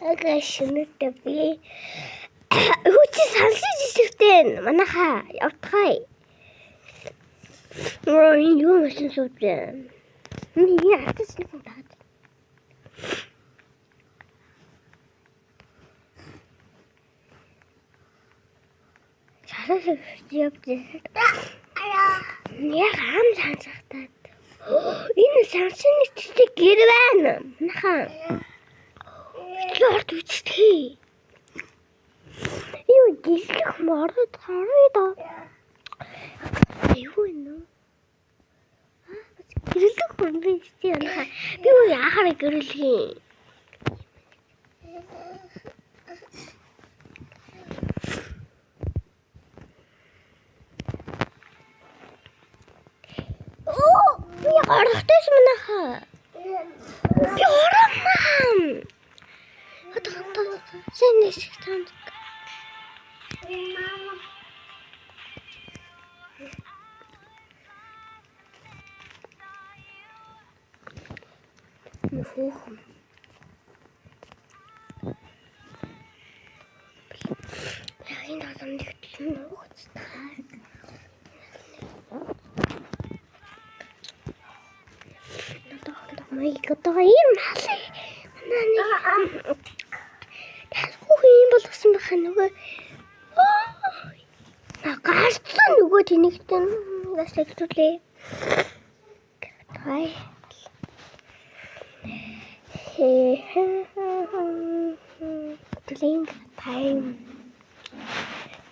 Ага шинэтэй би хүү чи сансан жишгтэй манайхаа явтгай. Оо энэ юу машин сууж байна. Энэ атас нэг хүн таад. Шалаас явж. Яг ам сансахтаад. Энэ сансан нэгттэй гэр байна. Манайхаа. Лорд үчтгий. Юу гислэх мород харъя да. Юу вэ? Гэрлэх хүн би чи яна. Би юу яхаар гэрлэх юм. Оо, би орохтойс манайхаа. Би оромаа. Одоо сэн шиг танд. Хөөхөн. Яг энэ адам нэгтлэн нууцтай. Одоо маяг одоо ийм малын манай нэг хүүхэн юм болгосон байхаа нөгөө гарцсан нөгөө тэнэгтэн бас хэвтүүлээ. Тай. Blink time.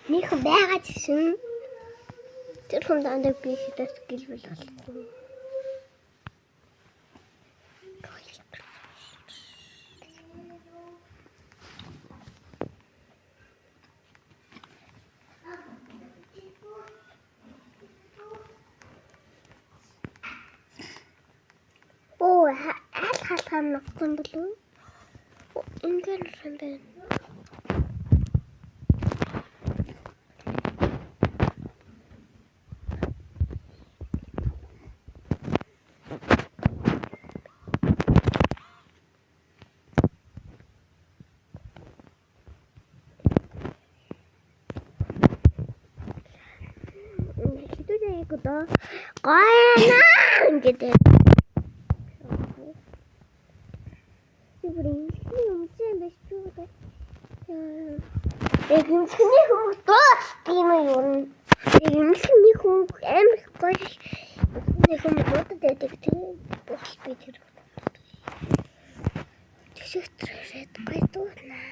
Нэг байгаа гэсэн тэр хүн дандаа би хэдээс гэлбэл болсон. Оо аль халахаар ногтсон болов? Ингээд юм байна. Хэдүүлээ яг одоо гойно гэдэг. Би бүр эмнэлгийн өмчөө юм биш үү гэдэг. Яг эмнэлгийн хүмүүс дууцдаг юм уу юу? Яг эмнэлгийн хүн амар их гоё. Нэг хүмүүс дуудаад байдаг тийм. Бохол би тэр. Тэшигтрээд гоё дуудлаа.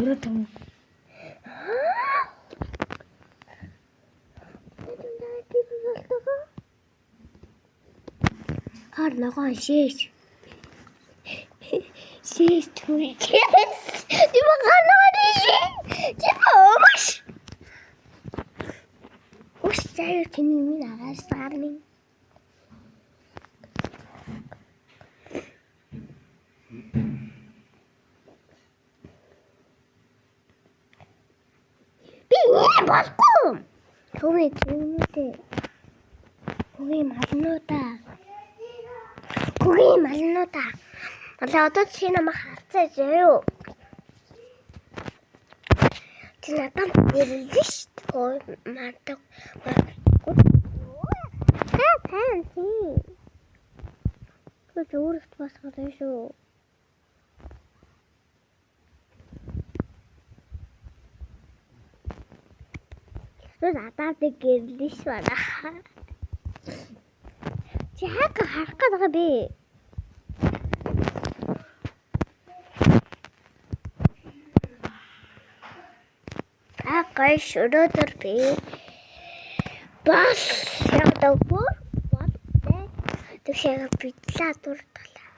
Өөрөө том. Хар ногоон шээш. Шээш түр. Тийм ганаа шээ. Тийм өмш. Ус заяа тэний минь агаас сармин. Би юм болохгүй. Төвөө зүүнүүдээ. Хөгийн малнуудаа. Хөгийн малнуудаа. Малаа одоо чи намайг харцаа заяа. Чи надад гэрэлдэж шүү дээ. Ой мартаг. Та тань чи. Би өөрөөр бас гарна шүү. Тэр надад гэрэлдэж байна. Чи хака харах гээд байгаа бэ? А гайш өнөөдөр би бас ягдав бүр болтой тэгшээ бидлээ дурдлаа.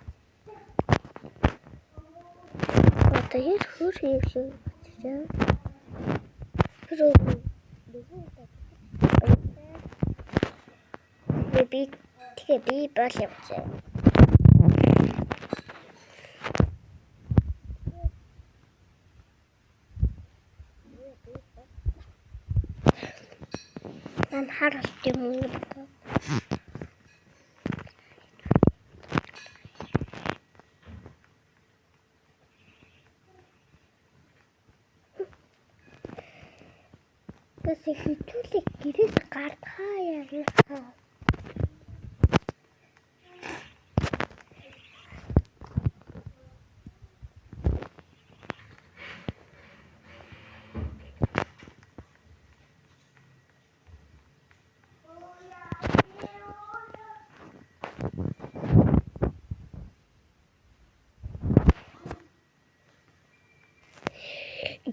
Одоо хэр хөр юм шиг бодчихоо. Тэр нөгөө Тэгээ би бол явчихъя. Нан хар болт юм уу? Тэс хитүүлэг гэрээс гардхаа яана.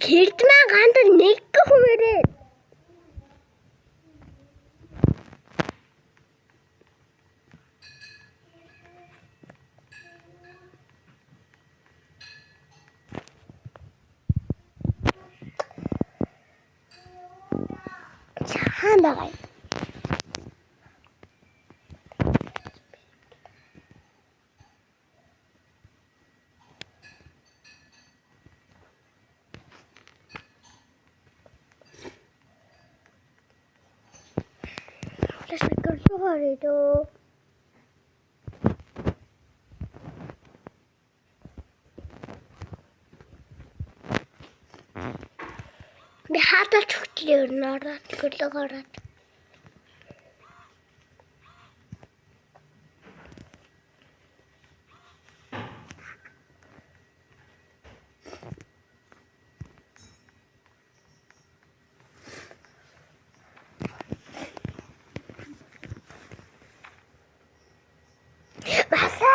Гэрд маань гандар нэг хүмүүрээ. Хаан байгаа юм? Тэс гэрдүү. Би хааталч хөтлөө ер нь ороод гэрлөг ороод. Баса!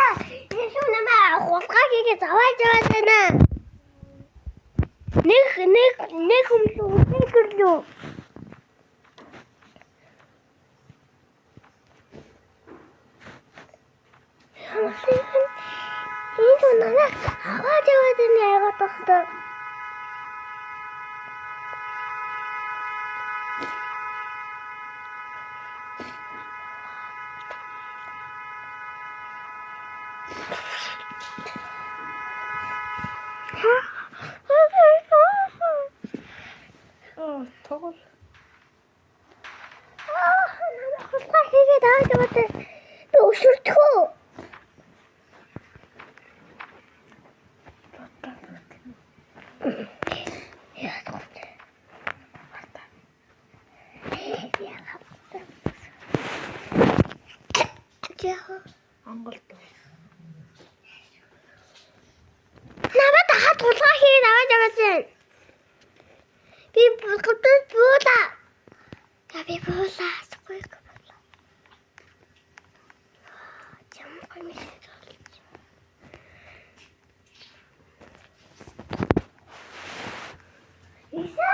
Энэ шүү намайг хулгай хийгээ завааж яваад байна. Нэг хүмлүү нэг гэрлүү. Энэ шүү намайг аваад яваад байна яагаад тохтой. Аа, тоглол. Аа, намайг хулгай хийгээд аваад яваад байна. Би өшөртгөө. Яагаад вэ? Яа. Монголд. Намайг хат хулгай хийгээд аваад яваад байна. Би гомдол буула. Я би буула. Сугүй буула. Чам гомдол. Иса.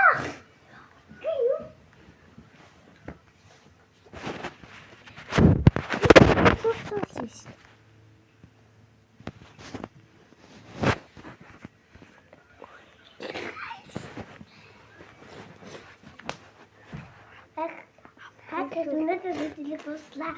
Туссан шүү. Хат өнөөдөр бидлэг дуслаа.